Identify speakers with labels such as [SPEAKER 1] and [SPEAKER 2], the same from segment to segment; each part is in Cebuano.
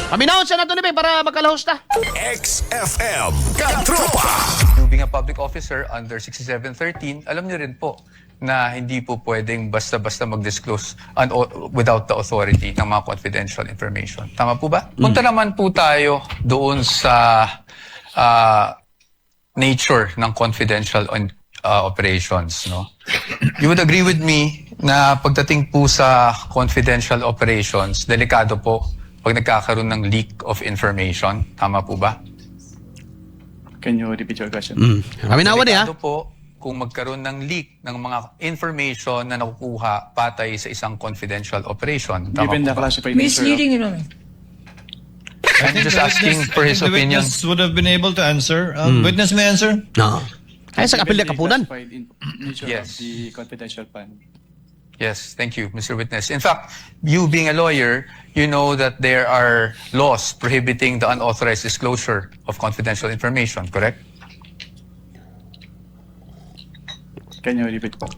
[SPEAKER 1] Paminawon sa nato ni Beng para makalahos ta.
[SPEAKER 2] XFM Katropa.
[SPEAKER 3] You being a public officer under 6713, alam niyo rin po na hindi po pwedeng basta-basta mag-disclose without the authority ng mga confidential information. Tama po ba? Punta naman po tayo doon sa nature ng confidential operations. No? You would agree with me na pagdating po sa confidential operations, delikado po pag nagkakaroon ng leak of information. Tama po ba?
[SPEAKER 4] Can you repeat your question?
[SPEAKER 1] Paminawan niya.
[SPEAKER 3] Delikado po kung magkaroon ng leak ng mga information na nakukuha patay sa isang confidential operation. Tama
[SPEAKER 4] Given
[SPEAKER 3] po
[SPEAKER 4] the
[SPEAKER 3] ba?
[SPEAKER 4] classified nature of,
[SPEAKER 5] Misleading, Your Honor.
[SPEAKER 3] I'm just
[SPEAKER 6] The
[SPEAKER 3] asking
[SPEAKER 6] witness-
[SPEAKER 3] for
[SPEAKER 6] I
[SPEAKER 3] his
[SPEAKER 6] think the
[SPEAKER 3] opinion.
[SPEAKER 6] witness would have been able to answer. Witness may answer.
[SPEAKER 1] No. Ay sa
[SPEAKER 4] given
[SPEAKER 1] kapilya
[SPEAKER 4] the
[SPEAKER 1] kapunan.
[SPEAKER 4] classified nature
[SPEAKER 3] Yes.
[SPEAKER 4] of the confidential fund.
[SPEAKER 3] Yes, thank you, Mr. Witness. In fact, you being a lawyer, you know that there are laws prohibiting the unauthorized disclosure of confidential information, correct?
[SPEAKER 4] Can you repeat po?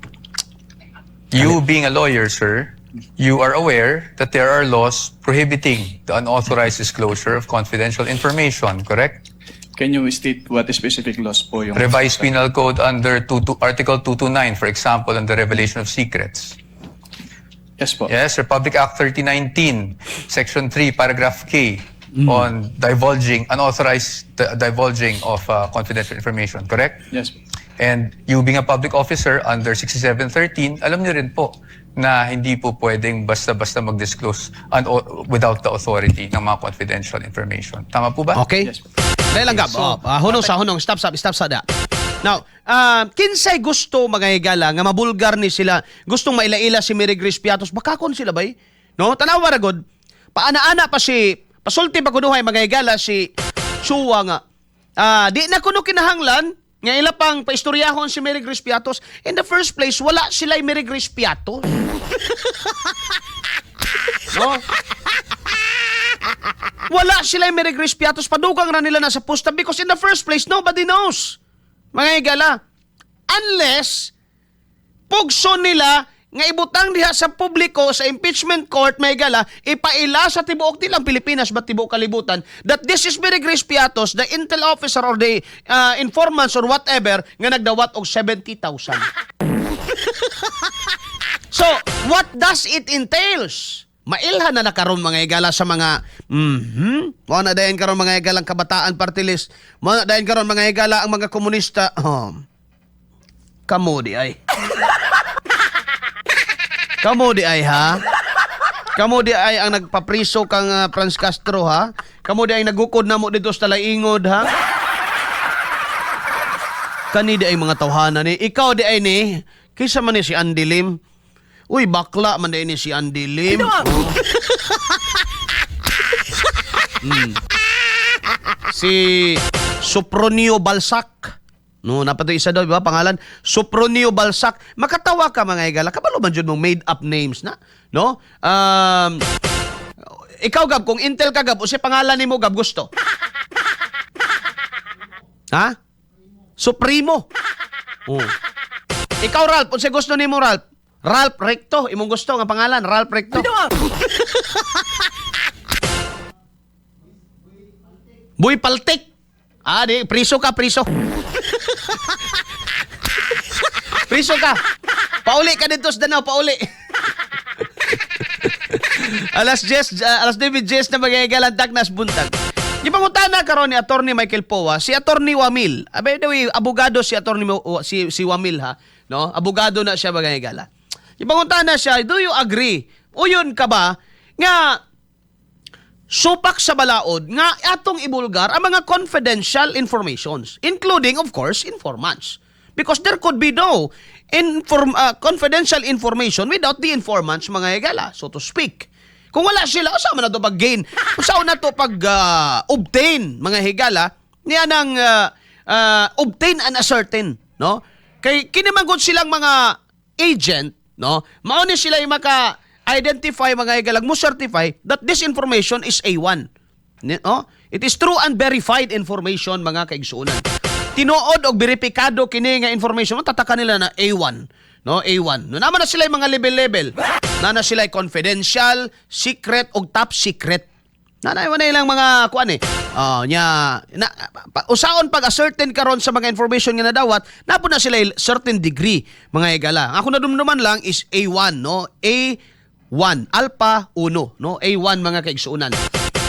[SPEAKER 3] You being a lawyer, sir, you are aware that there are laws prohibiting the unauthorized disclosure of confidential information, correct?
[SPEAKER 4] Can you state what specific laws po yung
[SPEAKER 3] Revised Penal Code under 22 Article 229, for example, on the revelation of secrets.
[SPEAKER 4] Yes po.
[SPEAKER 3] Yes, Republic Act 3019, Section 3, Paragraph K, on divulging, unauthorized divulging of confidential information, correct?
[SPEAKER 4] Yes po.
[SPEAKER 3] And you being a public officer under 6713, alam niyo rin po na hindi po pwedeng basta-basta mag-disclose without the authority ng mga confidential information. Tama po ba?
[SPEAKER 1] Okay?
[SPEAKER 4] Yes po.
[SPEAKER 1] Dahil lang, Gab. Oh, hunong sa hunong. Stop, stop, stop sa da. Now, kinsay gusto mga higala nga mabulgar ni sila, gustong maila-ila si Mary Grace Piatos, bakakon sila bay? No? Tanawa ra gud. Paana-ana pa si pasulti pa kunuhay mga higala si Chua nga. Di na kuno kinahanglan nga ila pang paistoryahon si Mary Grace Piatos. In the first place, wala sila Mary Grace Piatos. No? Wala sila Mary Grace Piatos. Padugang na nila nasa pusta because in the first place, nobody knows. Mga higala. Unless, pugso nila nga ibutang diha sa publiko sa impeachment court, may gala, ipaila sa tibuok nilang Pilipinas ba tibuok kalibutan that this is Mary Grace Piatos, the intel officer or the informants or whatever nga nagdawat og 70,000. So, what does it entails? Mailhan na na karon mga higala sa mga Mao na dayon karon mga higala ang Kabataan Party List. Mao na dayon karon mga higala ang mga komunista. Oh. Kamo di ay. Kamo di ay ha. Kamo di ay ang nagpapriso kang Franz Castro ha. Kamo di ay nagukod namo dito sa Talaingod ha. Kani di ay mga tawhana ni. Ikaw di ay ni. Kaysa man ni si Andy Lim. Uy, bakla man di ni si Andy Lim. Oh. Si Sopronio Balsak. No, napatoy isa daw, di ba? Pangalan, Sopronio Balsak. Makatawa ka mga higala. Kabalo man jud mong made up names na, no? Ikaw Gab, kung Intel ka Gab, usa pangalan nimo Gab gusto? Ha? Supremo. Oh. Ikaw Ralph, unsay gusto nimo Ralph? Ralph Recto, imong gusto nga pangalan, Ralph Recto. Boy Paltik. Ah, di, priso ka, priso. Priso ka. Pauli ka dito sa Danao, pauli. Alas 10, alas 9:10 na magiging Tagnas buntag. Gipangutana karon ni Attorney Michael Poa, si Attorney Wamil. By the way, abogado si Attorney si Wamil ha, no? Abogado na siya mga higala. Gipangutana siya, do you agree? Uyon ka ba nga supak sa balaod nga atong ibulgar ang mga confidential informations, including of course informants, because there could be no confidential information without the informants, mga higala, so to speak? Kung wala sila, usa man na to pag-gain, usa na to pag obtain, mga higala, niya nang obtain and ascertain, no? Kay kini man gud silang mga agent, no, mao ni sila yung maka identify mga higalag mo certify that this information is A1. No? It is true and verified information, mga kaigsuonan. Tinuod og beripikado kini nga information, tataka nila na A1. No, A1. No, naman na sila yung mga level-level. Na na sila confidential, secret og top secret. Nanay na ilang mga kuan eh. Oh, nya na, pa, usaon pag ascertain karon sa mga information nga nadawat, napo na sila certain degree, mga higala. Ang ako nadumduman lang is A1, no? A1, Alpha 1, no? A1, mga kaigsuonan.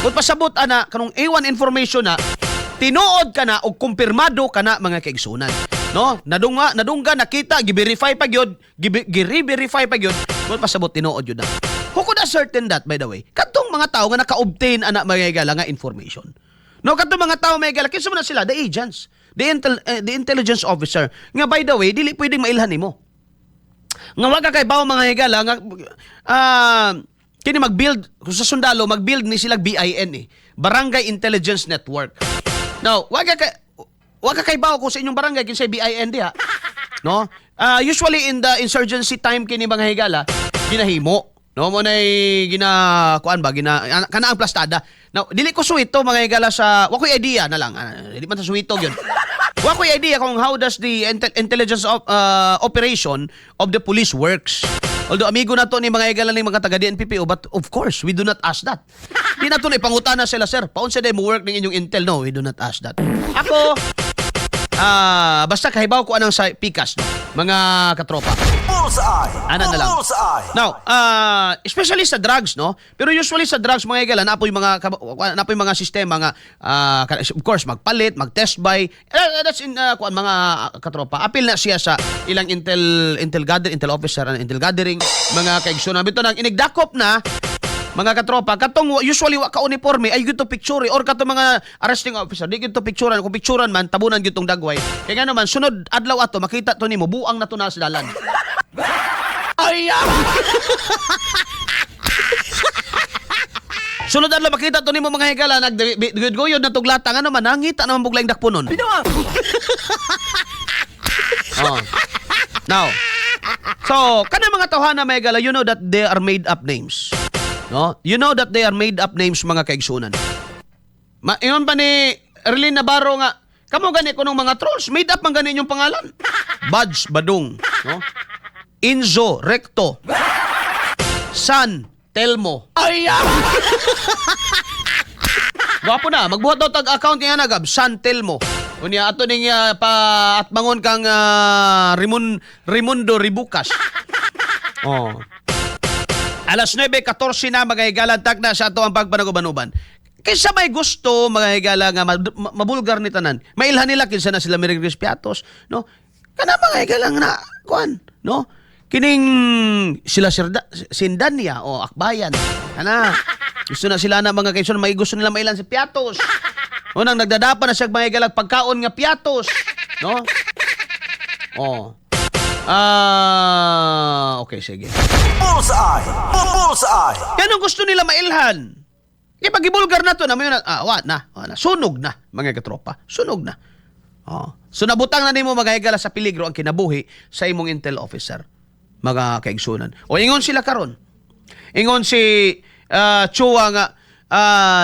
[SPEAKER 1] Kung pasabot ana kanong A1 information na tinuod ka na o kumpirmado ka na, mga kaigsuonan. No? Nadunga, nadungga, nakita, gi-verify pa gyud, gi-verify pa gyud. Kung pasabot tinuod yun na. Who could ascertain that, by the way? Katong mga tao nga naka-obtain ana, mga higala, nga information. No, katong mga tao, mga higala, kinsa man na sila? The agents. The intelligence officer. Nga by the way, dili pwedeng mailhan nimo. Nga wa ka kaybaw, mga higala, nga kini mag-build kung sa sundalo, mag-build ni sila BIN eh. Barangay Intelligence Network. Now, wa ka kaybaw kung sa inyong barangay kinsay BIN diha. No? Usually in the insurgency time kini, mga higala, ginahimo. No, mo nay gina kuan ba gina kana ang plastada. Now, dili ko suwito, mga higala, sa wa ko'y idea na lang. Dili man sa suwito gyud. Wa ko'y idea kung how does the intelligence of operation of the police works. Although amigo na to ni mga higala ni mga taga DNPPO, but of course, we do not ask that. Di na to na ipangutana sila, "Sir, paunsa day mo work ning inyong intel?" No, we do not ask that. Ako, basta kahibaw ko anang sa pikas, no, mga katropa.
[SPEAKER 2] Bullseye!
[SPEAKER 1] Ana na lang.
[SPEAKER 2] Bullseye!
[SPEAKER 1] Now, especially sa drugs, no? Pero usually sa drugs, mga higala, napoy mga sistema nga of course magpalit, mag-test buy. That's in kuan, mga katropa. Apil na siya sa ilang intel intel gather intel officer and intel gathering, mga kaigsunan. Bito nang inigdakop na, mga katropa, katong usually wa ka uniforme ay gyud to picture or katong mga arresting officer di gyud to picturean. Kung picturean man, tabunan gyud tong dagway. Kay nga naman sunod adlaw ato makita to nimo buang na to na sa dalan. Ay! Ah! Sunod adlaw makita to nimo, mga higala, naggoyod na tuglata nga naman nangita naman buglaing dakponon. Oh. Now, so, kana mga tawhana, mga higala, you know that they are made up names. No? You know that they are made up names, mga kaigsunan. Ingon pa ni Erlene Navarro nga, kamo gani kunong mga trolls, made up man gani inyong pangalan. Buds Badung, no? Inzo Recto. San Telmo. Ay! Ah! Gwapo na, magbuhat daw tag account nga nagab San Telmo. Unya ato ning pa at bangon kang Rimundo Ribucas. Oh. Alas 9:14 na, mga higala, tagna sa ato ang pagpanaguban-uban. Kinsa may gusto, mga higala, nga mabulgar ni tanan. Mailhan nila kinsa na sila Mary Grace Piatos, no? Kana, mga higala, nga na kuan, no? Kining sila Sirda, Sindanya o Akbayan. Kana gusto na sila na mga kayson, may gusto nila mailan si Piatos. Unang nagdadapa na siya, mga higala, pagkaon nga Piatos, no? Oh. Ah, okay, sige.
[SPEAKER 2] Bullseye! Bullseye!
[SPEAKER 1] Yan ang gusto nila mailhan. Kaya pag ibulgar na to, na, may na, wa na, wa na, sunog na, mga katropa. Sunog na. Oh. So nabutang na nimo, mga higala, sa peligro ang kinabuhi sa imong intel officer, mga kaigsunan. O ingon sila karon. Ingon si Chua nga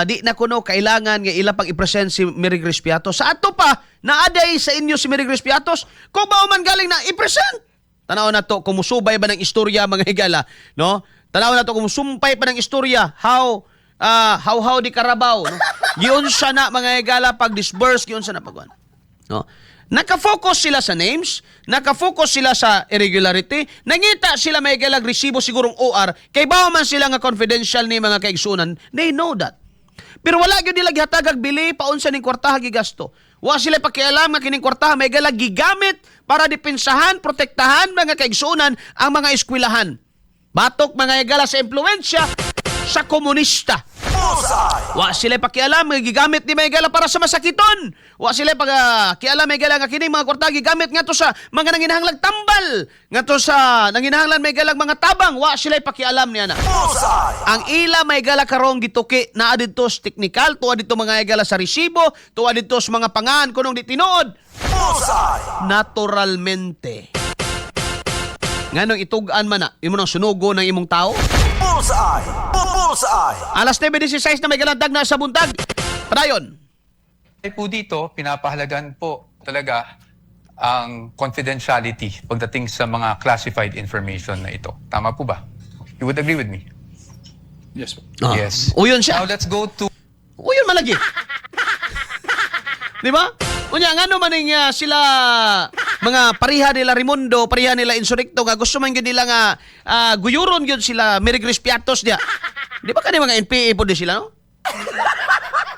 [SPEAKER 1] di na kuno kailangan nga ila pang i-present si Mary Grace Piatos. Sa ato pa, naaday sa inyo si Mary Grace Piatos, kung ba man galing na i-present. Tanaw na to kung musubay ba ng istorya, mga higala, no? Tanaw na to kung musumpay pa ng istorya how di Carabao, no? Giunsa na, mga higala, pag disburse, giunsa na pagwan. No? Naka-focus sila sa names, naka-focus sila sa irregularity, nangita sila may galag resibo sigurong OR, kay bawa man sila nga confidential ni, mga kaigsunan, they know that. Pero wala gyud nila gihatagag bili paunsa ning kwartaha gigasto. Wa sila pakialam nga kining kwartaha may galag gigamit para depensahan, protektahan, mga kaigsunan, ang mga eskwelahan. Batok, mga higala, sa impluensya sa komunista.
[SPEAKER 2] Bullseye!
[SPEAKER 1] Wa sila pakialam nga gigamit ni mga higala para sa masakiton. Wa sila pag kialam, mga higala, nga kini mga kwarta gigamit ngadto sa mga nanginahanglag tambal, ngadto sa nanginahanglan may galag mga tabang. Wa sila pakialam niya na.
[SPEAKER 2] Bullseye!
[SPEAKER 1] Ang ila may gala karong gituki naa didto sa teknikal, tuwa didto, mga higala, sa resibo, tuwa didto sa mga pangan kunong di tinuod.
[SPEAKER 2] Bullseye!
[SPEAKER 1] Naturalmente. Nganong itug-an man na, imo nang sunugo ng imong tao?
[SPEAKER 2] Bullseye! Bullseye!
[SPEAKER 1] Alas 9:16 na may galantag na sa buntag. Padayon.
[SPEAKER 3] Ay po dito, pinapahalagan po talaga ang confidentiality pagdating sa mga classified information na ito. Tama po ba? You would agree with me?
[SPEAKER 4] Yes po.
[SPEAKER 1] Ah.
[SPEAKER 3] Yes.
[SPEAKER 1] Uyon siya.
[SPEAKER 3] Now let's go to
[SPEAKER 1] Uyon man lagi. Di ba? Unya ngano man ning sila mga pariha nila Raimundo, pariha nila Insurrecto nga gusto man gyud nila nga guyuron gyud sila Mary Grace Piatos diya. Di ba kani mga NPA po di sila, no?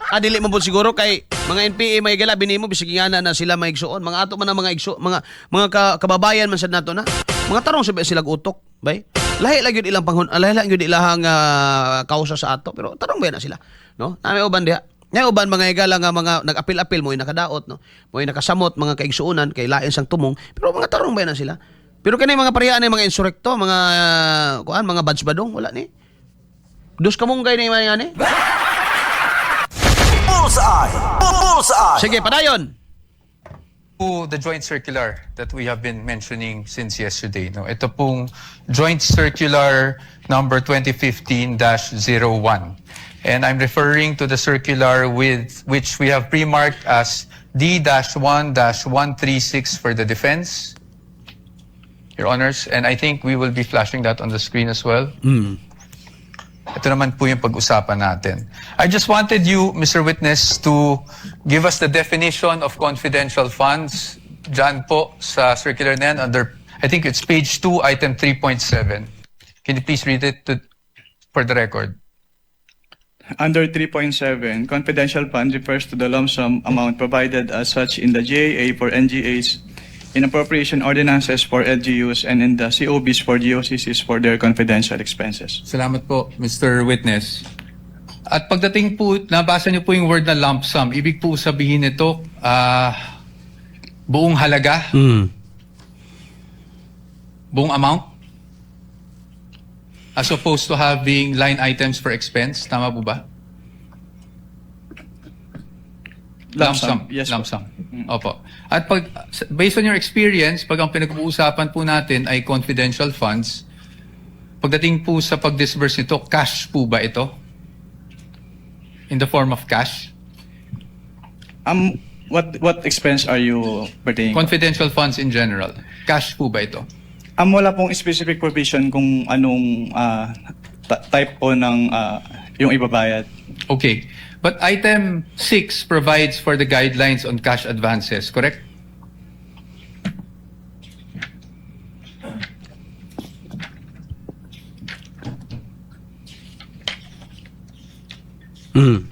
[SPEAKER 1] Ah, dili man po siguro kay mga NPA may gala binimo bisag ingana na sila maigsuon. Mga ato man ang mga igso, mga kababayan man sad nato na. Mga tarong sabi sila utok, bay. Lahi lang gyud ilang panghun, lahi lang gyud ilahang kausa sa ato, pero tarong ba na sila, no? Nami uban diha. Ngay uban mga higala nga mga nag-apil-apil mo nakadaot, no? Mo nakasamot mga kaigsuonan kay lain sang tumong, pero mga tarong ba na sila. Pero kani mga pareha ni mga insurrecto, mga kuan, mga badsbadong, wala ni. Dus kamunggay ni mga ni.
[SPEAKER 2] Bullseye! Bullseye!
[SPEAKER 1] Sige, padayon.
[SPEAKER 3] To the joint circular that we have been mentioning since yesterday. No? Ito pong joint circular number 2015-01. And I'm referring to the circular with which we have pre-marked as D-1-136 for the defense, Your Honors. And I think we will be flashing that on the screen as well. Ito naman po yung pag-usapan natin. I just wanted you, Mr. Witness, to give us the definition of confidential funds dyan po sa circular na yan under, I think it's page 2, item 3.7. Can you please read it for the record?
[SPEAKER 4] Under 3.7, confidential fund refers to the lump sum amount provided as such in the GAA for NGAs, in appropriation ordinances for LGUs, and in the COBs for GOCCs for their confidential expenses.
[SPEAKER 3] Salamat po, Mr. Witness. At pagdating po, nabasa niyo po yung word na lump sum. Ibig po sabihin nito, buong halaga, buong amount, as opposed to having line items for expense. Tama po ba?
[SPEAKER 4] Lump sum. Yes
[SPEAKER 3] Lump
[SPEAKER 4] po.
[SPEAKER 3] sum. Opo. At pag, based on your experience, pag ang pinag-uusapan po natin ay confidential funds, pagdating po sa pag-disburse nito, cash po ba ito? In the form of cash?
[SPEAKER 4] What expense are you pertaining?
[SPEAKER 3] Confidential funds in general. Cash po ba ito?
[SPEAKER 4] Wala pong specific provision kung anong type po ng yung ibabayad.
[SPEAKER 3] Okay. But item 6 provides for the guidelines on cash advances, correct?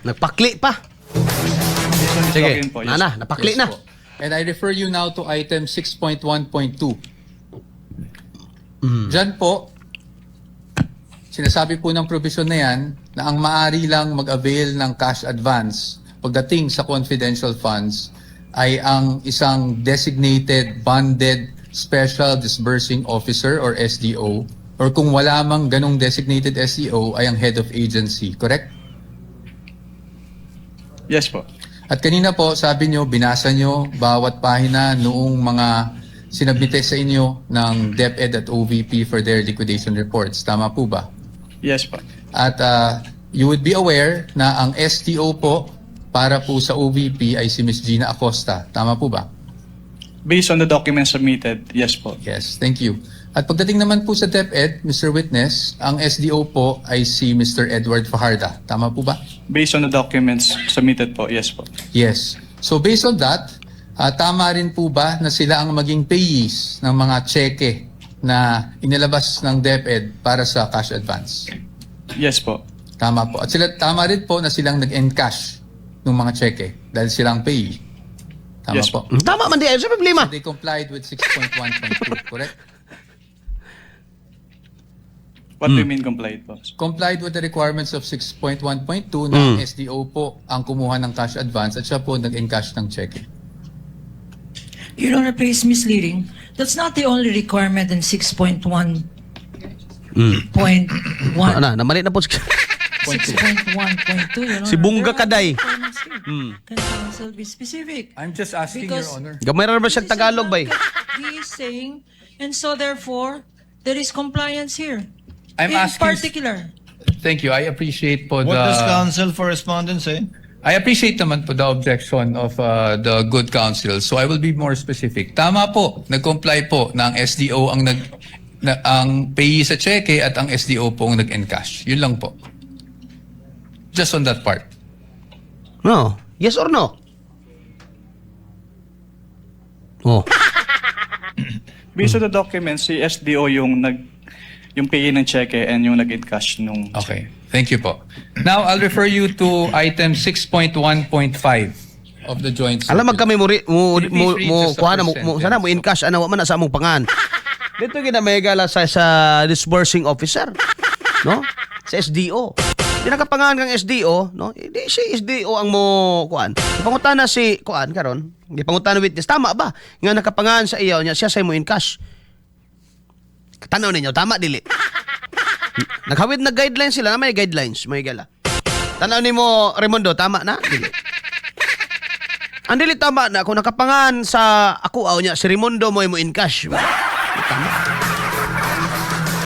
[SPEAKER 1] Nagpakli pa.
[SPEAKER 4] Based on this
[SPEAKER 1] Sige.
[SPEAKER 4] document po, yes.
[SPEAKER 1] Na na, napakli
[SPEAKER 3] Yes
[SPEAKER 1] na.
[SPEAKER 3] po. And I refer you now to item 6.1.2. Diyan po, sinasabi po ng provision na yan na ang maari lang mag-avail ng cash advance pagdating sa confidential funds ay ang isang designated bonded special disbursing officer or SDO, or kung wala mang ganong designated SDO ay ang head of agency, correct?
[SPEAKER 4] Yes po.
[SPEAKER 3] At kanina po, sabi nyo, binasa nyo bawat pahina noong mga sinabite sa inyo ng DepEd at OVP for their liquidation reports. Tama po ba?
[SPEAKER 4] Yes po.
[SPEAKER 3] At you would be aware na ang STO po para po sa OVP ay si Ms. Gina Acosta. Tama po ba?
[SPEAKER 4] Based on the documents submitted, yes po.
[SPEAKER 3] Yes, thank you. At pagdating naman po sa DepEd, Mr. Witness, ang SDO po ay si Mr. Edward Fajarda. Tama po ba?
[SPEAKER 4] Based on the documents submitted po, yes po.
[SPEAKER 3] Yes. So based on that, tama rin po ba na sila ang maging payees ng mga cheque na inilabas ng DepEd para sa cash advance?
[SPEAKER 4] Yes po.
[SPEAKER 3] Tama po. At sila, tama rin po na silang nag-encash ng mga cheque dahil silang payee. Tama
[SPEAKER 4] Yes
[SPEAKER 3] po.
[SPEAKER 1] Tama man di ay sa problema.
[SPEAKER 3] They complied with 6.1.2, correct?
[SPEAKER 4] What do you mean complied po?
[SPEAKER 3] Complied with the requirements of 6.1.2 na ang SDO po ang kumuha ng cash advance at siya po nag-encash ng cheque.
[SPEAKER 5] Your Honor, please, misleading. That's not the only requirement in 6.1.1.
[SPEAKER 1] Ano, namali na po si
[SPEAKER 5] 6.1.2, Your Honor.
[SPEAKER 1] Si Bunga
[SPEAKER 5] There are
[SPEAKER 1] Kaday.
[SPEAKER 5] requirements here. Can counsel be specific?
[SPEAKER 3] I'm just asking,
[SPEAKER 5] Because-
[SPEAKER 3] Your Honor.
[SPEAKER 1] Gamay ra ba siyang
[SPEAKER 5] This is
[SPEAKER 1] Tagalog bay?
[SPEAKER 5] what he is saying, and so therefore, there is compliance here.
[SPEAKER 3] I'm
[SPEAKER 5] In
[SPEAKER 3] asking-
[SPEAKER 5] particular.
[SPEAKER 3] Thank you. I appreciate po
[SPEAKER 6] What
[SPEAKER 3] the
[SPEAKER 6] does counsel for respondent say?
[SPEAKER 3] I appreciate naman po the objection of the good counsel. So I will be more specific. Tama po, nag-comply po na ang SDO ang nag na, ang payee sa cheque at ang SDO po ang nag-encash. Yun lang po. Just on that part.
[SPEAKER 1] No. Yes or no? Oh.
[SPEAKER 4] Based on the documents, si SDO yung payee ng cheque and yung nag-encash nung
[SPEAKER 3] Okay. Thank you po. Now, I'll refer you to item 6.1.5 of the joint
[SPEAKER 1] Alam mag kami mo ri- mo
[SPEAKER 3] Can you
[SPEAKER 1] mo,
[SPEAKER 3] please read
[SPEAKER 1] mo
[SPEAKER 3] just the
[SPEAKER 1] kuha na mo,
[SPEAKER 3] first
[SPEAKER 1] mo sana mo
[SPEAKER 3] sentence?
[SPEAKER 1] in cash ana wa man na sa among pangan. Dito gina may gala sa disbursing officer. No? Sa SDO. Di nakapangan kang SDO, no? Di si SDO ang mo kuan. Pangutana si kuan karon. Di pangutana witness, tama ba? Nga nakapangan sa iyo nya siya say mo in cash. Tanaw ninyo, tama dili. Naghawid na guidelines sila, na may guidelines, may gala. Tanaw nimo Raimundo, tama na dili. Ang dili tama na kung nakapangan sa ako aw niya si Raimundo mo mo in cash. Tama.